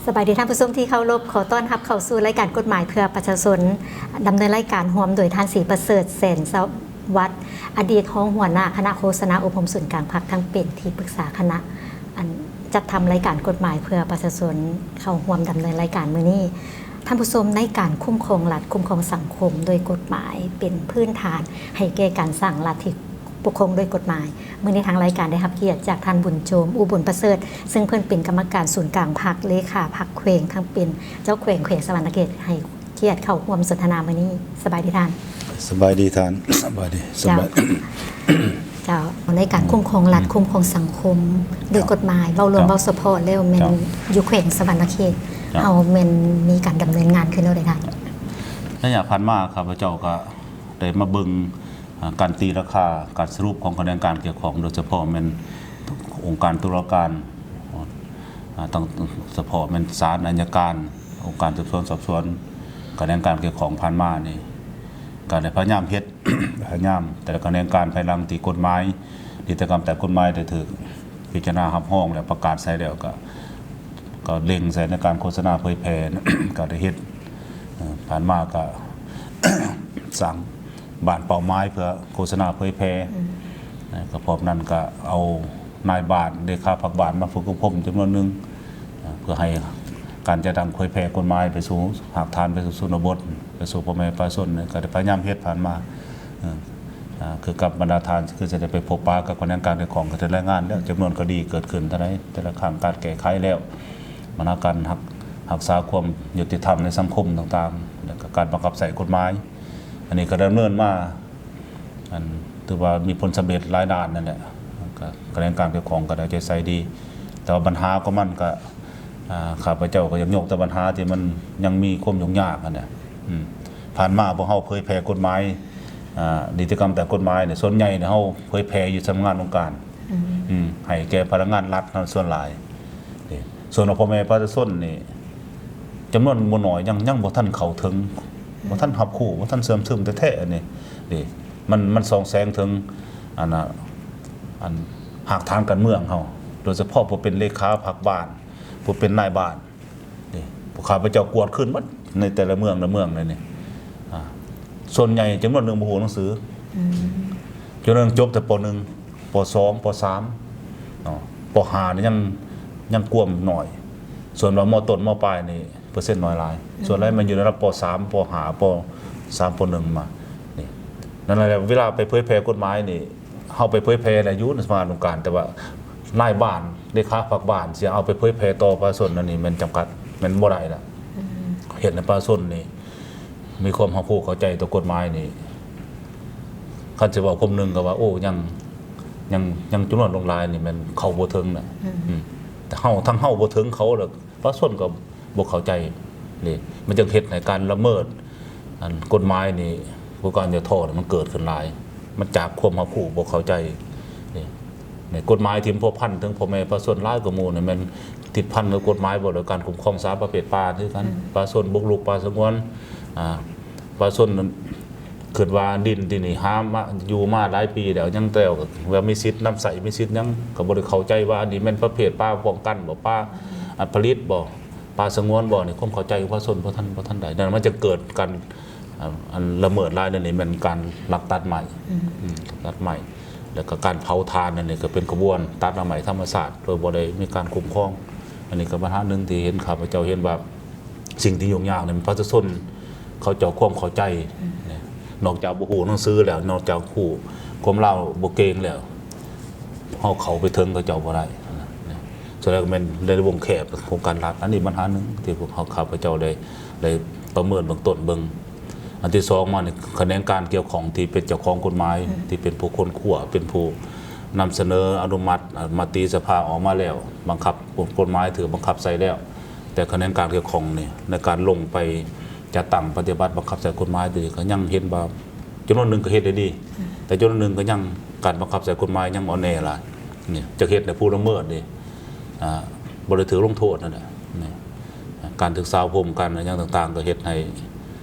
ສະບາຍດີທ່ານຜູ້ຊົມທີ່ເຄົາລົບ, ຂໍຕ້ອນຮັບເຂົ້າສູ່ລາຍການກົດໝາຍເພື່ອປະຊາຊົນ. ດຳເນີນລາຍການຮ່ວມໂດຍທ່ານ ສີປະເສີດ ແສນສະຫວັດ ອະດີດຮອງຫົວໜ້າຄະນະໂຄສະນາອົບຮົມສູນກາງພັກ ທັງເປັນທີ່ປຶກສາຄະນະ ອັນ ຈັດທຳລາຍການກົດໝາຍເພື່ອປະຊາຊົນ ເຂົ້າຮ່ວມດຳເນີນລາຍການມື້ນີ້. ທ່ານຜູ້ຊົມ, ໃນການຄຸ້ມຄອງລັດ, ຄຸ້ມຄອງສັງຄົມໂດຍກົດໝາຍ ເປັນພື້ນຖານໃຫ້ແກ່ການສ້າງລັດທີ່ປົກຄອງໂດຍກົດໝາຍ. ມື້ນີ້ທາງລາຍການໄດ້ຮັບກຽດຈາກທ່ານ ບຸນໂຈມ ອຸບົນປະເສີດ ເຊິ່ງເພິ່ນເປັນກຳມະການສູນກາງພັກ, ເລຂາພັກແຂວງ, ທັງເປັນເຈົ້າແຂວງແຂວງສະຫວັນນະເຂດ ໃຫ້ກຽດເຂົ້າຮ່ວມສົນທະນາມື້ນີ້. ສະບາຍດີທ່ານ. ສະບາຍດີທ່ານ. ສະບາຍດີ. ສະບາຍ ເຈົ້າ ໃນການຄຸ້ມຄອງລັດ, ອືມ ຄຸ້ມຄອງສັງຄົມໂດຍ ເຈົ້າ ກົດໝາຍ ເວົ້າລວມ ເຈົ້າ ເວົ້າສະເພາະແລ້ວແມ່ນ ເຈົ້າ ຢູ່ແຂວງສະຫວັນນະເຂດ ເຈົ້າ ເຮົາແມ່ນມີການດຳເນີນງານຄືແນວໃດທ່ານ? ໄລຍະຜ່ານມາ ຂ້າພະເຈົ້າກໍໄດ້ມາເບິ່ງ ອາ ການຕີລາຄາ ການສະຫຼຸບຂອງຂະແໜງການກ່ຽວຂ້ອງ ໂດຍສະເພາະແມ່ນອົງການຕຸລາການ ອາ ຕັ້ງສະເພາະແມ່ນສານ, ອັຍການ, ອົງການສືບສວນສອບສວນ, ຂະແໜງການກ່ຽວຂ້ອງຜ່ານມານີ້ ກໍໄດ້ພະຍາຍາມເຮັດ ພະຍາຍາມ ແຕ່ລະຂະແໜງການ ພາຍຫຼັງທີ່ກົດໝາຍນິຕິກຳຕາມກົດໝາຍໄດ້ຖືກພິຈາລະນາຮັບຮອງ ແລະ ປະກາດໃຊ້ແລ້ວ ກໍ ກໍເລັ່ງໃສ່ໃນການໂຄສະນາເຜີຍແຜ່ ກໍໄດ້ເຮັດ. ເອີ ຜ່ານມາກໍສ້າງບ້ານເປົ້າໝາຍເພື່ອໂຄສະນາເຜີຍແຜ່ ອືມ ແລະ ກໍພ້ອມນັ້ນກໍເອົານາຍບ້ານ ເລຂາພັກບ້ານມາຝຶກອົບຮົມຈຳນວນໜຶ່ງ ເພື່ອໃຫ້ການຈັດຕັ້ງເຜີຍແຜ່ກົດໝາຍໄປສູ່ຮາກຖານ ໄປສູ່ຊົນນະບົດ ໄປສູ່ພໍ່ແມ່ປະຊາຊົນ ກໍໄດ້ພະຍາຍາມເຮັດຜ່ານມາ. ເອີ ອາ ຄືກັບບັນດາທ່ານ ຄືຈະໄດ້ໄປພົບປະກັບຂະແໜງການກ່ຽວຂ້ອງ ກໍໄດ້ລາຍງານແລ້ວ ຈຳນວນຄະດີເກີດຂຶ້ນເທົ່າໃດ ແຕ່ລະຄັ້ງ ການແກ້ໄຂແລ້ວ ບັນຫາການຮັກ ຮັກສາຄວາມຍຸຕິທຳໃນສັງຄົມຕ່າງໆ ແລ້ວກໍການບັງຄັບໃຊ້ກົດໝາຍ ອັນນີ້ກໍດຳເນີນມາ ອັນ ຖືວ່າມີຜົນສຳເລັດຫຼາຍດ້ານນັ້ນແຫຼະ ກໍຂະແໜງການກ່ຽວຂ້ອງກໍໄດ້ເອົາໃຈໃສ່ດີ ແຕ່ວ່າບັນຫາຂອງມັນກໍ ອາ ຂ້າພະເຈົ້າກໍຢາກຍົກແຕ່ບັນຫາທີ່ມັນຍັງມີຄວາມຫຍຸ້ງຍາກຫັ້ນແຫຼະ. ອືມ ຜ່ານມາພວກເຮົາເຜີຍແຜ່ກົດໝາຍ ອາ ນິຕິກຳຕາມກົດໝາຍນີ້ ສ່ວນໃຫຍ່ນີ້ເຮົາເຜີຍແຜ່ຢູ່ສຳນັກງານອົງການ ອືມ ອືມ ໃຫ້ແກ່ພະນັກງານລັດນັ້ນສ່ວນຫຼາຍ. ເດ້ ສ່ວນວ່າພໍ່ແມ່ປະຊາຊົນນີ້ ຈຳນວນບໍ່ໜ້ອຍ ຍັງ ຍັງບໍ່ທັນເຂົ້າເຖິງ ອືມ ບໍ່ທັນຮັບຮູ້ ບໍ່ທັນເຊື່ອມຊຶມແທ້ໆ ອັນນີ້ ເດ້ ມັນ ມັນສ່ອງແສງເຖິງ ອັນນ່າ ອັນ ຮາກຖານການເມືອງເຮົາ ໂດຍສະເພາະຜູ້ເປັນເລຂາພັກບ້ານ ຜູ້ເປັນນາຍບ້ານ ນີ້ ພວກຂ້າພະເຈົ້າກວດຄືນໝົດ ໃນແຕ່ລະເມືອງລະເມືອງເລີຍນີ້ ອາ ສ່ວນໃຫຍ່ຈຳນວນໜຶ່ງບໍ່ຮູ້ໜັງສື ອືມ ຈຳນວນໜຶ່ງຈົບແຕ່ ປໍໜຶ່ງ ປໍສອງ ປໍສາມ ເນາະ ປໍຫ້ານີ້ຍັງ ຍັງກວມໜ້ອຍ ສ່ວນວ່າ ມໍຕົ້ນ ມໍປາຍນີ້ ເປີເຊັນໜ້ອຍຫຼາຍ ອືມ ສ່ວນຫຼາຍມັນຢູ່ໃນລະດັບ ປໍສາມ ປໍຫ້າ ປໍສາມ ປໍໜຶ່ງມາ ນີ້ ນັ້ນແຫຼະ ເວລາໄປເຜີຍແຜ່ກົດໝາຍນີ້ ເຮົາໄປເຜີຍແຜ່ໄດ້ຢູ່ໃນສະພາອົງການ ແຕ່ວ່ານາຍບ້ານ ເລຂາພັກບ້ານ ຊິເອົາໄປເຜີຍແຜ່ຕໍ່ປະຊາຊົນ ອັນນີ້ແມ່ນຈຳກັດ ແມ່ນບໍ່ໄດ້ລະ ອືມ ເຮັດໃຫ້ປະຊາຊົນນີ້ມີຄວາມຮັບຮູ້ເຂົ້າໃຈຕໍ່ກົດໝາຍນີ້ ຄັນຊິເວົ້າຄວາມໜຶ່ງກໍວ່າ ໂອ້ ຍັງ ຍັງ ຍັງຈຳນວນຫຼວງຫຼາຍນີ້ແມ່ນເຂົ້າບໍ່ເຖິງນະ ອືມ ອືມ ແຕ່ເຮົາ ທັງເຮົາບໍ່ເຖິງເຂົາ ແລ້ວປະຊາຊົນກໍ ບໍ່ເຂົ້າໃຈເດ້ ມັນຈຶ່ງເຮັດໃຫ້ການລະເມີດ ອັນ ກົດໝາຍນີ້ ພວກການຫຍໍ້ທໍ້ນີ້ ມັນເກີດຂຶ້ນຫຼາຍ ມັນຈາກຄວາມຮັບຮູ້ບໍ່ເຂົ້າໃຈເດ້ ໃນກົດໝາຍທີ່ມັນພົວພັນເຖິງພໍ່ແມ່ປະຊາຊົນຫຼາຍກວ່າໝູ່ນີ້ ແມ່ນຕິດພັນກັບກົດໝາຍບໍ່ ແລະ ການຄຸ້ມຄອງສາມປະເພດປ່າຄືກັນ ອືມ ປະຊາຊົນບຸກລຸກປ່າສະຫງວນ ອາ ປະຊາຊົນ ຄິດວ່າດິນທີ່ນີ້ຫາມາ ຢູ່ມາຫຼາຍປີແລ້ວ ຍັງແຕ່ວ່າມີສິດນຳໃຊ້ ມີສິດຫຍັງ ກໍບໍ່ໄດ້ເຂົ້າໃຈວ່າອັນນີ້ແມ່ນປະເພດປ່າປ້ອງກັນບໍ່ ປ່າ ອາ ຜະລິດບໍ່ ປ່າສະຫງວນບໍ່ ໃນຄວາມເຂົ້າໃຈຂອງປະຊາຊົນບໍ່ທັນ ບໍ່ທັນໄດ້ ນັ້ນມັນຈະເກີດການ ອາ ອັນລະເມີດຫຼາຍ ນັ້ນນີ້ແມ່ນການລັກຕັດໄມ້ ອືມ ອືມ ຕັດໄມ້ ແລ້ວກໍການເຜົາຖ່ານ ອັນນີ້ກໍເປັນຂະບວນຕັດເອົາໄມ້ທຳມະຊາດ ໂດຍບໍ່ໄດ້ມີການຄຸ້ມຄອງ ອັນນີ້ກໍບັນຫາໜຶ່ງທີ່ເຫັນ ຂ້າພະເຈົ້າເຫັນວ່າ ສິ່ງທີ່ຫຍຸ້ງຍາກນີ້ ປະຊາຊົນເຂົາເຈົ້າຄວາມເຂົ້າໃຈ ອືມ ນອກຈາກບໍ່ຮູ້ໜັງສືແລ້ວ ນອກຈາກຮູ້ຄວາມລາວບໍ່ເກັ່ງແລ້ວ ເຮົາເຂົ້າໄປເຖິງເຂົາເຈົ້າບໍ່ໄດ້ ສ່ວນໃຫຍ່ກໍແມ່ນໃນວົງແຄບຂອງການລັດ ອັນນີ້ບັນຫາໜຶ່ງທີ່ພວກເຮົາ ຂ້າພະເຈົ້າໄດ້ ໄດ້ປະເມີນເບື້ອງຕົ້ນເບິ່ງ ອັນທີສອງມານີ້ ຂະແໜງການກ່ຽວຂ້ອງທີ່ເປັນເຈົ້າຂອງກົດໝາຍ ອືມ ທີ່ເປັນຜູ້ຄົ້ນຄວ້າ ເປັນຜູ້ນຳສະເໜີອະນຸມັດ ອາ ມະຕິສະພາອອກມາແລ້ວ ບັງຄັບ ກົດໝາຍຖືກບັງຄັບໃຊ້ແລ້ວ ແຕ່ຂະແໜງການກ່ຽວຂ້ອງນີ້ ໃນການລົງໄປຈັດຕັ້ງປະຕິບັດບັງຄັບໃຊ້ກົດໝາຍ ໂດຍກໍຍັງເຫັນວ່າຈຳນວນໜຶ່ງກໍເຮັດໄດ້ດີ ອືມ ແຕ່ຈຳນວນໜຶ່ງກໍຍັງ ການບັງຄັບໃຊ້ກົດໝາຍຍັງອ່ອນແອຫຼາຍ ນີ້ ຈະເຮັດໃຫ້ຜູ້ລະເມີດນີ້ ອາ ບໍ່ໄດ້ຖືກລົງໂທດນັ້ນແຫຼະ ນີ້ ການສຶກສາອົບຮົມ ການຫຍັງຕ່າງໆ ກໍເຮັດໃຫ້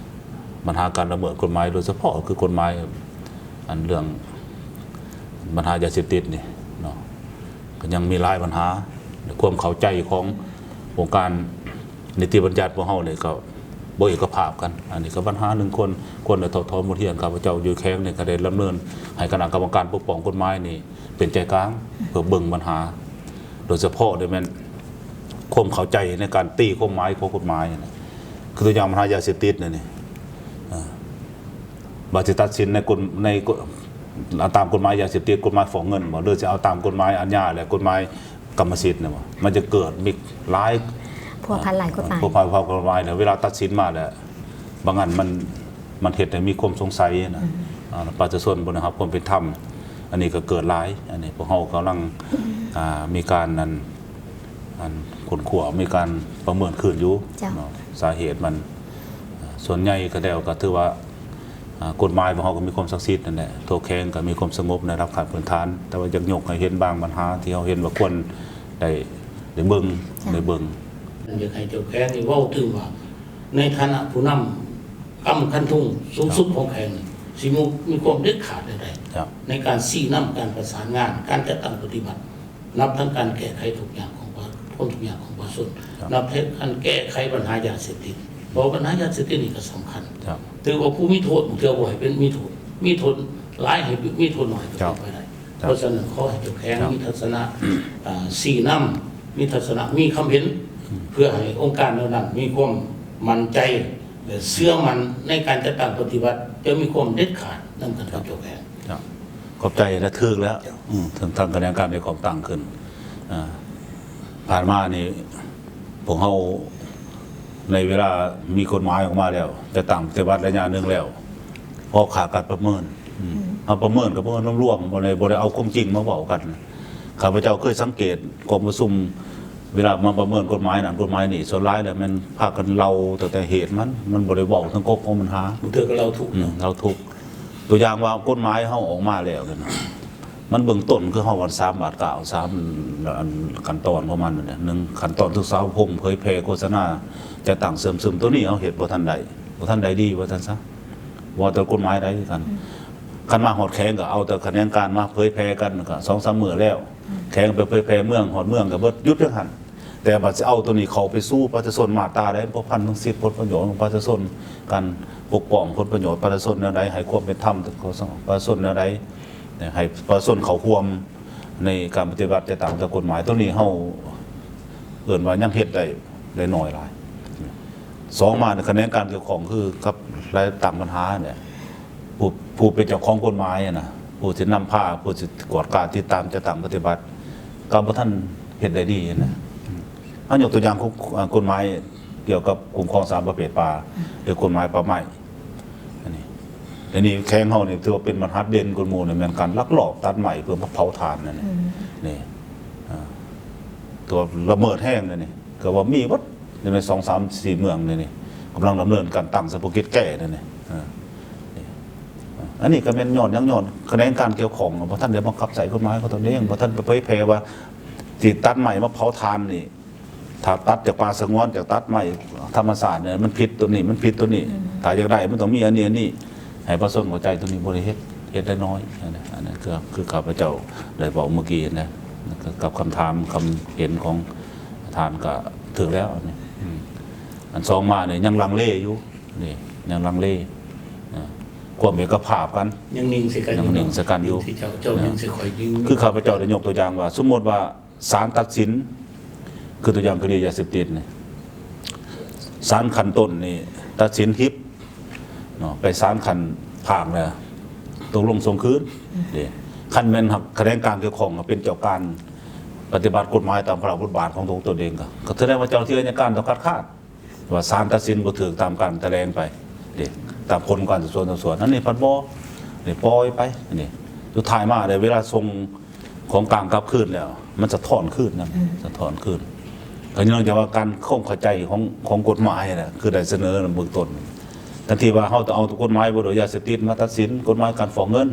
ບັນຫາການລະເມີດກົດໝາຍ ໂດຍສະເພາະຄືກົດໝາຍ ອັນເລື່ອງບັນຫາຢາເສບຕິດນີ້ເນາະ ກໍຍັງມີຫຼາຍບັນຫາ ຄວາມເຂົ້າໃຈຂອງອົງການ ນິຕິບັນຍັດພວກເຮົານີ້ກໍບໍ່ເອກະພາບກັນ. ອັນນີ້ກໍບັນຫາໜຶ່ງ ຄວນ ຄວນໄດ້ຖອດຖອນບົດຮຽນ. ຂ້າພະເຈົ້າຢູ່ແຂວງນີ້ກໍໄດ້ດຳເນີນໃຫ້ຄະນະກຳມະການປົກປ້ອງກົດໝາຍນີ້ເປັນໃຈກາງ ເພື່ອເບິ່ງບັນຫາ ໂດຍສະເພາະນີ້ແມ່ນຄວາມເຂົ້າໃຈໃນການຕີຄວາມໝາຍຂອງກົດໝາຍນະ. ຄືຕົວຢ່າງບັນຫາຢາເສບຕິດນີ້ ເອີ ວ່າຊິຕັດສິນໃນກົດ ໃນກົດ ເອົາຕາມກົດໝາຍຢາເສບຕິດ, ກົດໝາຍຟອກເງິນບໍ ຫຼືຊິເອົາຕາມກົດໝາຍອາຍາ ແລະ ກົດໝາຍກຳມະສິດນະບໍ? ມັນຈະເກີດມີຫຼາຍ ພົວພັນຫຼາຍກົດໝາຍ ເອີ ພົວພັນ ພົວພັນກົດໝາຍ ແລ້ວເວລາຕັດສິນມາແລ້ວ ບາງອັນມັນ ມັນເຮັດໃຫ້ມີຄວາມສົງໄສນະ ອືມ ອ່າ ປະຊາຊົນບໍ່ໄດ້ຮັບຄວາມເປັນທຳ. ອັນນີ້ກໍເກີດຫຼາຍ. ອັນນີ້ພວກເຮົາກຳລັງ ອ່າ ມີການ ອັນ ອັນຄົ້ນຄວ້າ ມີການປະເມີນຄືນຢູ່ ເຈົ້າ ເນາະ ສາເຫດມັນ. ສ່ວນໃຫຍ່ກໍແລ້ວກໍຖືວ່າ ອ່າ ກົດໝາຍຂອງເຮົາກໍມີຄວາມສັກສິດນັ້ນແຫຼະ, ທົ່ວແຂວງກໍມີຄວາມສະຫງົບໃນລະດັບຂັ້ນພື້ນຖານ, ແຕ່ວ່າຢາກຍົກໃຫ້ເຫັນບາງບັນຫາທີ່ເຮົາເຫັນວ່າຄວນໄດ້ ໄດ້ເບິ່ງ ເຈົ້າ ໄດ້ເບິ່ງ. ຢາກໃຫ້ເຈົ້າແຂວງນີ້ເວົ້າເຖິງວ່າ ໃນຖານະຜູ້ນຳກຳຄັນທຸງສູງສຸດ ເຈົ້າ ຂອງແຂວງນີ້ ຊິມີ ມີຄວາມເດັດຂາດແນວໃດ ເຈົ້າ ໃນການຊີ້ນຳການປະສານງານ ການຈັດຕັ້ງປະຕິບັດ ນັບທັງການແກ້ໄຂທຸກຍາກຂອງປະ ຄວາມທຸກຍາກຂອງປະຊາຊົນ ເຈົ້າ ນັບທັງການແກ້ໄຂບັນຫາຢາເສບຕິດ ເພາະວ່າບັນຫາຢາເສບຕິດນີ້ກໍສຳຄັນ ເຈົ້າ ຖືວ່າຜູ້ມີໂທດ ບາງເທື່ອບໍ່ໃຫ້ເປັນມີໂທດ ມີໂທດຫຼາຍໃຫ້ມີໂທດໜ້ອຍກໍເປັນໄປໄດ້ ເຈົ້າ ເຈົ້າ ເພາະສະນັ້ນ ຂໍໃຫ້ເຈົ້າແຂວງ ເຈົ້າ ມີທັດສະນະ ອ່າ ຊີ້ນຳ ມີທັດສະນະ ມີຄຳເຫັນ ອືມ ເພື່ອໃຫ້ອົງການເຫຼົ່ານັ້ນມີຄວາມໝັ້ນໃຈ ແລະ ເຊື່ອໝັ້ນໃນການຈັດຕັ້ງປະຕິບັດ ຈະມີຄວາມເດັດຂາດນຳກັນກັບ ເຈົ້າ ເຈົ້າແຂວງ. ເຈົ້າ ຂອບໃຈ ແລະ ຖືກແລ້ວ ເຈົ້າ ອືມ ເຖິງທາງຂະແໜງການທີ່ຂອງຕັ້ງຂຶ້ນ ອ່າ ຜ່ານມານີ້ ພວກເຮົາ ໃນເວລາມີກົດໝາຍອອກມາແລ້ວ ຈັດຕັ້ງປະຕິບັດໄລຍະໜຶ່ງແລ້ວ ພໍຂາດການປະເມີນ ອືມ ອືມ ເຮົາປະເມີນກໍປະເມີນລວມໆ ບໍ່ໄດ້ ບໍ່ໄດ້ເອົາຄວາມຈິງມາເວົ້າກັນ. ຂ້າພະເຈົ້າເຄີຍສັງເກດກອງປະຊຸມ ເວລາມາປະເມີນກົດໝາຍນັ້ນກົດໝາຍນີ້ ສ່ວນຫຼາຍແລ້ວແມ່ນພາກັນເລົ່າຕັ້ງແຕ່ເຫດມັນ ມັນບໍ່ໄດ້ເວົ້າເຖິງກົກຂອງບັນຫາ. ບາງເທື່ອກໍເລົ່າທຸກ ອືມ ເລົ່າທຸກ. ຕົວຢ່າງວ່າກົດໝາຍເຮົາອອກມາແລ້ວນັ້ນ ມັນເບື້ອງຕົ້ນຄືເຮົາວ່າສາມາດກ້າວ ສາມ ອັນ ຂັ້ນຕອນຂອງມັນນັ້ນແຫຼະ. ໜຶ່ງ ຂັ້ນຕອນສຶກສາອົບຮົມ ເຜີຍແຜ່ ໂຄສະນາ ຈັດຕັ້ງເຊື່ອມຊຶມ ໂຕນີ້ເຮົາເຮັດບໍ່ທັນໄດ້ ບໍ່ທັນໄດ້ດີວ່າຊັ້ນຊະ ບໍ່ວ່າແຕ່ກົດໝາຍໃດຄືກັນ. ອືມ ຄັນມາຮອດແຂວງກໍເອົາແຕ່ຂະແໜງການມາເຜີຍແຜ່ກັນ ກໍສອງສາມມື້ແລ້ວ ອືມ ແຂວງໄປເຜີຍແຜ່ເມືອງ ຮອດເມືອງກໍເບິດ ຢຸດພຽງຫັ້ນ. ແຕ່ບັດຊິເອົາໂຕນີ້ເຂົ້າໄປສູ່ປະຊາຊົນມາດຕາໃດ ພົວພັນເຖິງສິດຜົນປະໂຫຍດຂອງປະຊາຊົນ ການປົກປ້ອງຜົນປະໂຫຍດປະຊາຊົນແນວໃດ ໃຫ້ຄວາມເປັນທຳປະຊາຊົນແນວໃດ ໃຫ້ປະຊາຊົນເຂົ້າຮ່ວມໃນການປະຕິບັດຈັດຕັ້ງຕາມກົດໝາຍ ໂຕນີ້ເຮົາເອີ້ນວ່າຍັງເຮັດໄດ້ ໄດ້ໜ້ອຍຫຼາຍ. ສອງມາຂະແໜງການກ່ຽວຂ້ອງຄືກັບລາຍຕັ້ງບັນຫານີ້ ຜູ້ ຜູ້ເປັນເຈົ້າຂອງກົດໝາຍນະ ຜູ້ຊິນຳພາ ຜູ້ຊິກວດກາຕິດຕາມຈັດຕັ້ງປະຕິບັດ ກໍບໍ່ທັນເຮັດໄດ້ດີນະ. ເຮົາຍົກຕົວຢ່າງຂອງ ອາ ກົດໝາຍກ່ຽວກັບຄຸ້ມຄອງສາມປະເພດປ່າ ຫຼືກົດໝາຍປ່າໄມ້ ອັນນີ້ ດຽວນີ້ແຂວງເຮົານີ້ຖືວ່າເປັນບັນຫາເດັ່ນກວ່າໝູ່ນີ້ ແມ່ນການລັກລອບຕັດໄມ້ເພື່ອມາເຜົາຖ່ານນັ້ນ ອືມ ນີ້ ອ່າ ຕົວລະເມີດແຮງເດນີ້ ກໍວ່າມີເບິດ ໃນສອງສາມສີ່ເມືອງນີ້ ນີ້ກຳລັງດຳເນີນການຕັ້ງສະເພາະກິດແກ້ນີ້ ນີ້ ເອີ ນີ້ ອັນນີ້ກໍແມ່ນຍ້ອນຫຍັງ ຍ້ອນຂະແໜງການກ່ຽວຂ້ອງບໍ່ທັນໄດ້ບັງຄັບໃຊ້ກົດໝາຍຂອງຕົນເອງ ບໍ່ທັນໄປເຜີຍແຜ່ວ່າຊິຕັດໄມ້ມາເຜົາຖ່ານນີ້ ຖ້າຕັດຈາກປ່າສະຫງວນ ຈາກຕັດໄມ້ທຳມະຊາດນີ້ ມັນຜິດຕົວນີ້ ມັນຜິດຕົວນີ້ ອືມ ຖ້າຢາກໄດ້ມັນຕ້ອງມີອັນນີ້ ອັນນີ້ ໃຫ້ປະຊາຊົນເຂົ້າໃຈ ຕົວນີ້ບໍ່ໄດ້ເຮັດ ເຮັດໄດ້ໜ້ອຍ. ອັນນັ້ນ ອັນນັ້ນຄື ຄືຂ້າພະເຈົ້າໄດ້ເວົ້າເມື່ອກີ້ນະ ກັບຄຳຖາມຄຳເຫັນຂອງທ່ານກໍຖືກແລ້ວ ອັນນີ້ ອືມ ອັນສອງມານີ້ຍັງລັງເລຢູ່ ນີ້ຍັງລັງເລ ອ່າ ຄວາມເອກະພາບກັນ ຍັງນິ່ງໃສ່ກັນ ຍັງນິ່ງໃສ່ກັນຢູ່ ທີ່ເຈົ້າ ເຈົ້າ ເນາະ ຍິງໃສ່ຂ້ອຍຍິງ ຄືຂ້າພະເຈົ້າໄດ້ຍົກຕົວຢ່າງວ່າ ສົມມຸດວ່າ ສານຕັດສິນ ຄືຕົວຢ່າງຄະດີຢາເສບຕິດນີ້ ສານຂັ້ນຕົ້ນນີ້ຕັດສິນຜິດເນາະ ໄປສານຂັ້ນພາກແລ້ວຕົກລົງສົ່ງຄືນເດ້. ຄັນແມ່ນຫາກຂະແໜງການກ່ຽວຂ້ອງເປັນເຈົ້າການປະຕິບັດກົດໝາຍຕາມພາລະບົດບາດຂອງຕົນເອງ ກໍ ກໍສະແດງວ່າເຈົ້າໜ້າທີ່ໄອຍະການຕ້ອງຄັດຄ້ານ ວ່າສານຕັດສິນບໍ່ຖືກຕາມການຖະແຫຼງໄປເດ້ ຕາມຜົນການສືບສວນສອບສວນ ອັນນີ້ພັດບໍ່ ໄດ້ປ່ອຍໄປ ອັນນີ້ສຸດທ້າຍມາໄດ້ເວລາສົ່ງຂອງກາງກັບຄືນແລ້ວ ມັນສະທ້ອນຄືນນະ ອືມ ສະທ້ອນຄືນ ກໍເນື່ອງຈາກວ່າການຄວາມເຂົ້າໃຈຂອງ ຂອງກົດໝາຍນະ ຄືໄດ້ສະເໜີໃນເບື້ອງຕົ້ນ ແທນທີ່ວ່າເຮົາຈະເອົາກົດໝາຍວ່າດ້ວຍຢາເສບຕິດມາຕັດສິນ ກົດໝາຍການຟອກເງິນ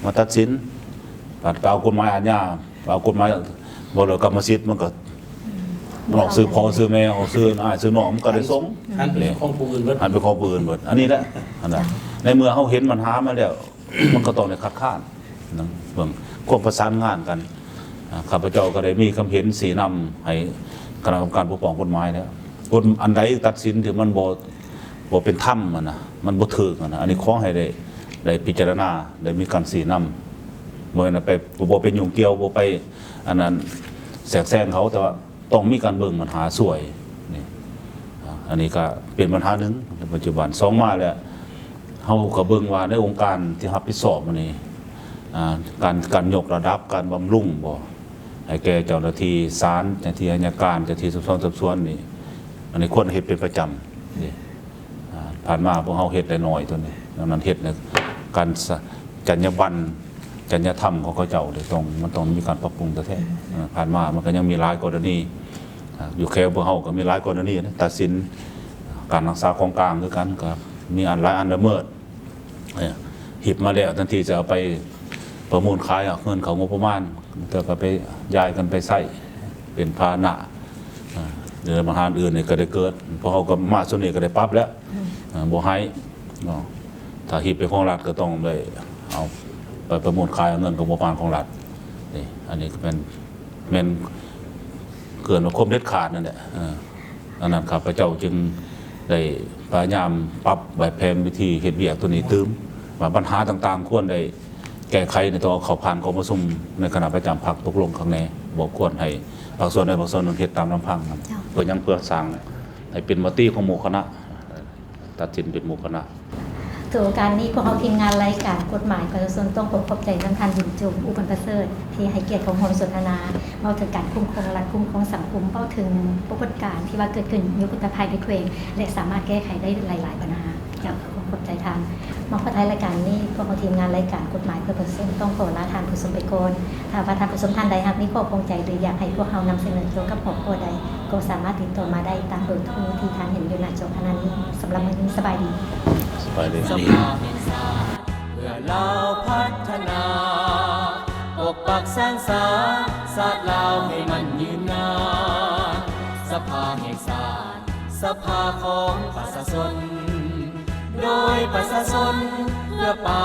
ມາຕັດສິນ ບາດກໍເອົາກົດໝາຍອາຍາ ເອົາກົດໝາຍ ບໍ່ແລ້ວກຳມະສິດມັນກໍ ອືມ ອອກຊື່ພໍ່ຊື່ແມ່ ອອກຊື່ອ້າຍຊື່ນ້ອງ ມັນກໍໄດ້ສົ່ງ ອືມ ອັນເປັນຂອງຜູ້ອື່ນເບິດ ອັນເປັນຂອງຜູ້ອື່ນເບິດ ອັນນີ້ແຫຼະ ອັນນັ້ນ ໃນເມື່ອເຮົາຫັນບັນຫາມາແລ້ວ ມັນກໍຕ້ອງໄດ້ຄັດຄ້ານນະ ເບິ່ງຄວາມປະສານງານກັນ ອ່າ ຂ້າພະເຈົ້າກໍໄດ້ມີຄຳເຫັນຊີ້ນຳໃຫ້ຄະນະກຳມະການປົກປ້ອງກົດໝາຍແລ້ວ ກົດອັນໃດຕັດສິນທີ່ມັນບໍ່ ບໍ່ເປັນທຳຫັ້ນນະ ມັນບໍ່ຖືກຫັ້ນນະ ອັນນີ້ຂໍໃຫ້ໄດ້ ໄດ້ພິຈາລະນາ ໄດ້ມີການຊີ້ນຳ ບໍ່ແມ່ນໄປ ບໍ່ໄປຫຍຸ້ງກ່ຽວ ບໍ່ໄປອັນນັ້ນແຊກແຊງເຂົາ ແຕ່ວ່າຕ້ອງມີການເບິ່ງບັນຫາຊ່ວຍນີ້ ອາ ອັນນີ້ກໍເປັນບັນຫາໜຶ່ງໃນປັດຈຸບັນ. ສອງມາແລ້ວ ເຮົາກໍເບິ່ງວ່າໃນອົງການທີ່ຮັບຜິດຊອບອັນນີ້ ອາ ການ ການຍົກລະດັບ ການບຳລຸງບໍ່ ໃຫ້ແກ່ເຈົ້າໜ້າທີ່ສານ ເຈົ້າໜ້າທີ່ໄອຍະການ ເຈົ້າໜ້າທີ່ສືບສວນສອບສວນນີ້ ອັນນີ້ຄວນເຮັດເປັນປະຈຳເດ້. ອາ ຜ່ານມາພວກເຮົາເຮັດໄດ້ໜ້ອຍຕົວນີ້ ດັ່ງນັ້ນເຮັດໃນການ ຈ- ຈັນຍາບັນ ຈັນຍາທຳຂອງເຂົາເຈົ້າເດ້ ຕ້ອງ ມັນຕ້ອງມີການປັບປຸງແທ້ໆ. ອາ ຜ່ານມາມັນກໍຍັງມີຫຼາຍກໍລະນີ ອາ ຢູ່ແຂວງພວກເຮົາກໍມີຫຼາຍກໍລະນີນະ ຕັດສິນການຮັກສາຂອງກາງຄືກັນ ກໍມີອັນຫຼາຍອັນລະເມີດ. ເອີ ຮີບມາແລ້ວ ແທນທີ່ຈະເອົາໄປປະມູນຂາຍ ເອົາເງິນເຂົ້າງົບປະມານ ແຕ່ກໍໄປຢາຍກັນໄປໃຊ້ເປັນພາຫະນະ ເອີ ແລະ ບັນຫາອື່ນນີ້ກໍໄດ້ເກີດ. ພວກເຮົາກໍມາສ່ວນນີ້ກໍໄດ້ປັບແລ້ວ ອືມ ເອີ ບໍ່ໃຫ້ເນາະ. ຖ້າຮີບເປັນຂອງລັດກໍຕ້ອງໄດ້ເອົາໄປປະມູນຂາຍ ເອົາເງິນເຂົ້າງົບປະມານຂອງລັດ. ນີ້ ອັນນີ້ກໍແມ່ນ ແມ່ນເກີນວ່າຄວາມເດັດຂາດນັ້ນແຫຼະ. ເອີ ອັນນັ້ນຂ້າພະເຈົ້າຈຶ່ງໄດ້ພະຍາຍາມປັບແບບແຜນວິທີເຮັດວຽກຕົວນີ້ຕື່ມ ວ່າບັນຫາຕ່າງໆຄວນໄດ້ແກ້ໄຂ ຕ້ອງເອົາເຂົ້າຜ່ານກອງປະຊຸມໃນຄະນະປະຈຳພັກຕົກລົງຄັກແນ່ ບໍ່ຄວນໃຫ້ພາກສ່ວນໃດພາກສ່ວນໜຶ່ງເຮັດຕາມລຳພັງ. ເຈົ້າ. ເພື່ອຫຍັງ? ເພື່ອສ້າງໃຫ້ເປັນມະຕິຂອງໝູ່ຄະນະ ຕັດສິນເປັນໝູ່ຄະນະ. ຖືໂອກາດນີ້ ພວກເຮົາທີມງານລາຍການກົດໝາຍປະຊາຊົນ ຕ້ອງຂໍຂອບໃຈນຳທ່ານ ບຸນຈຸມ ອຸບັນປະເສີດ ທີ່ໃຫ້ກຽດເຂົ້າຮ່ວມສົນທະນາ ເວົ້າເຖິງການຄຸ້ມຄອງລັດ, ຄຸ້ມຄອງສັງຄົມ, ເວົ້າເຖິງປາກົດການທີ່ວ່າເກີດຂຶ້ນຢູ່ພຸດທະພາຍໃນແຂວງ ແລະ ສາມາດແກ້ໄຂໄດ້ຫຼາຍໆບັນຫາ. ເຈົ້າ ຂໍຂອບໃຈທ່ານ. ມາຮອດທ້າຍລາຍການນີ້ ພວກເຮົາທີມງານລາຍການກົດໝາຍເພື່ອປະຊາຊົນ ຕ້ອງຂໍລາທ່ານຜູ້ຊົມໄປກ່ອນ. ຖ້າວ່າທ່ານຜູ້ຊົມທ່ານໃດຫາກມີຂໍ້ຂ້ອງໃຈ ຫຼື ຢາກໃຫ້ພວກເຮົານຳສະເໜີກ່ຽວກັບຫົວຂໍ້ໃດ ກໍສາມາດຕິດຕໍ່ມາໄດ້ຕາມເບີໂທທີ່ທ່ານເຫັນຢູ່ໜ້າຈໍຂະນະນີ້. ສຳລັບມື້ນີ້ ສະບາຍດີ. ສະບາຍດີ. ສະພາແຫ່ງຊາດ ເພື່ອລາວພັດທະນາ ປົກປັກສານສາ ຊາດລາວໃຫ້ມັນຍືນນານ. ສະພາແຫ່ງຊາດ ສະພາຂອງປະຊາຊົນ ໂດຍປະຊາຊົນ ເພື່ອປະ